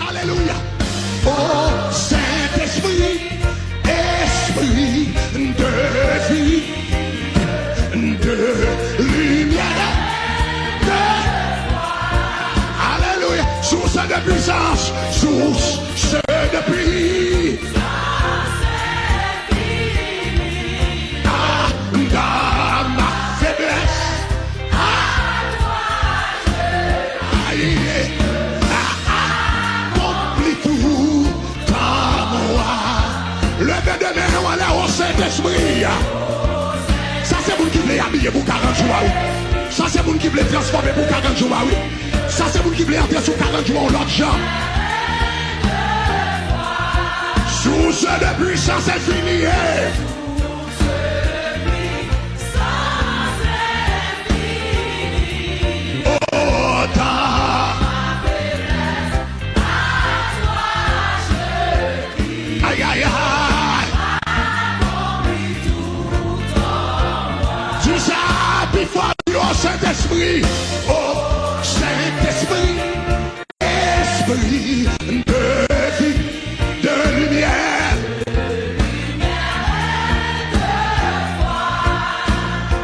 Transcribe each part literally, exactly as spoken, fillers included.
Alelouya. O Sentespri, Espri de vi, de limyè, de... Alelouya. Source de puissance, source de puissance. Ah, dans ma faiblesse. Ah, aye, ah, akonpli tout an mwa. Leve de men w anlè, o Sentespri. Sa se moun ki vle abiye pou karant jou a, wi. Sa se moun ki vle transfòme pou karant jou a, wi. Sa se moun ki vle antre sou karant jou a yon lòt jan. Source de puissance infinie. Oh, dans... Ay, ay, ay. Di sa pi fò, di, o Sentespri. O Sentespri. Esprit de vie, de lumière.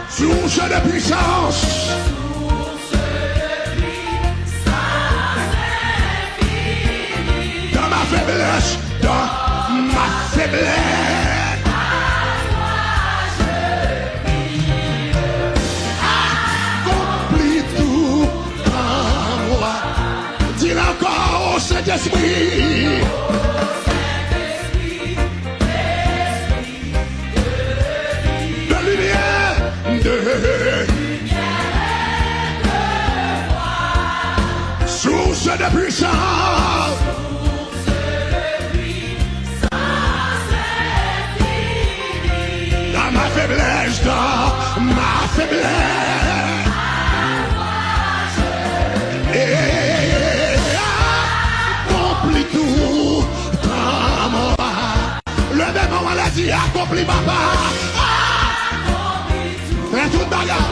Source de puissance. Dans ma faiblesse, dans ma faiblesse. Akonpli tout an mwa. Di l ankò, o Sentespri. De limyè, de source de puissance. Dans ma faiblesse, dans ma faiblesse. Et akonpli tout an mwa. Leve men w anlè, di, akonpli, papa. Fè tout bagay,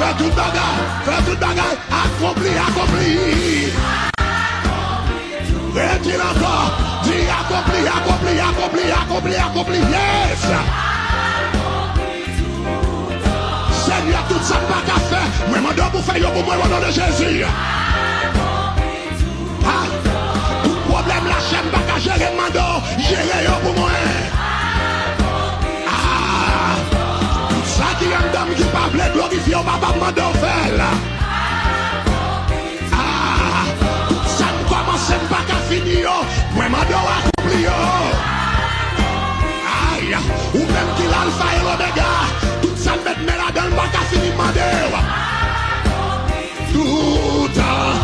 fè tout bagay, fè tout bagay. Akonpli, akonpli. Redi l ankò. Di, akonpli, akonpli, akonpli, akonpli, akonpli. Yes. Senyè, tout sa m pa ka fè, mwen mande w pou fè yo pou mwen, o non de Jezi. Ah, tout pwoblèm lachè m pa ka jere, m mande w jere yo pou mwen. Ah, tout sa ki anndan m ki pa vle glorifye w, papa, m mande w fè l. Ah, tout sa m kòmanse m pa ka fini yo, mwen mande w akonpli yo. Ay, ou menm ki lalfa e lomega, tout sa m met men ladan l m pa ka fini, m mande w. Tout an.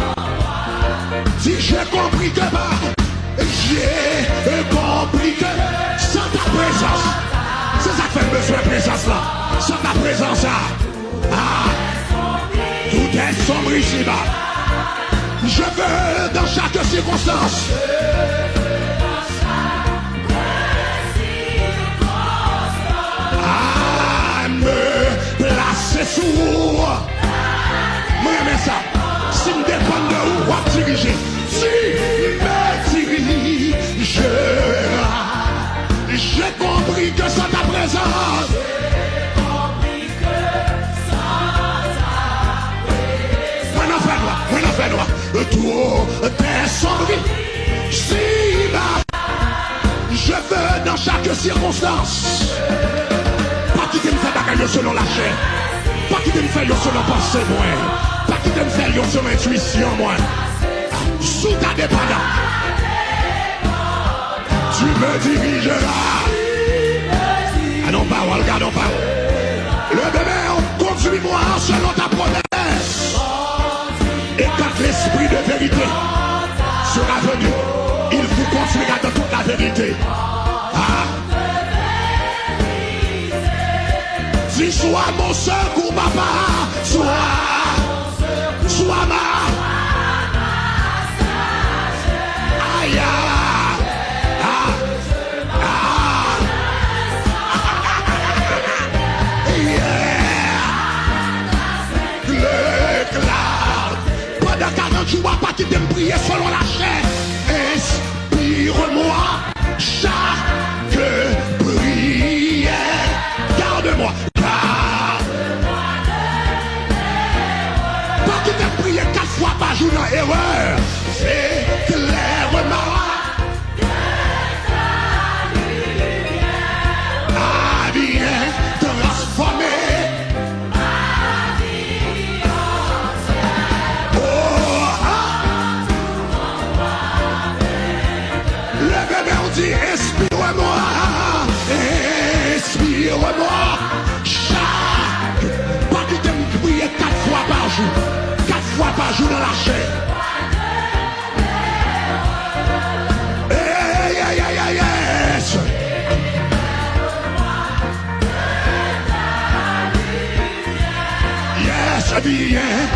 Di, j'ai compris que par, j'ai compris que sans ta présence. Se sa k fè m bezwen prezans lan. Sans ta présence, ah, ah, tout est sombre ici-bas. Je veux dans chaque circonstance. Ah, me placer sous. Mwen renmen sa. Si m depann de ou, w ap dirije. Tu me dirigeras. J'ai compris que sans ta présence. Mwen nan fènwa, mwen nan fènwa. Tout est sombre. Si ma, je veux dans chaque circonstance. Pa kite m fè bagay yo selon lachè. Pa kite m fè yo selon panse mwen. Pa kite m fè yo selon entwisyon mwen. Sous ta dépannans. Tu me dirigeras. Gade yon pawòl, gade yon pawòl. Leve men w, conduis-moi selon ta promesse. Et quand l'esprit de vérité sera venu, il vous conduira dans toute la vérité. Ah. Dis, sois mon secours, papa. Sois, sois ma. Aïe, ah, ah, ah. Yeah. Le cloud. Pandan karant jou a, pa kite m priye selon lachè. Éclaire-moi. Ah, viens transformer. Oh, ah. Leve men w, di, inspire-moi, inspire-moi. Chak, pa kite m priye kat fwa pa jou. Kat fwa pa jou nan lachè. Hey, hey, hey, hey, yes. Yes, viens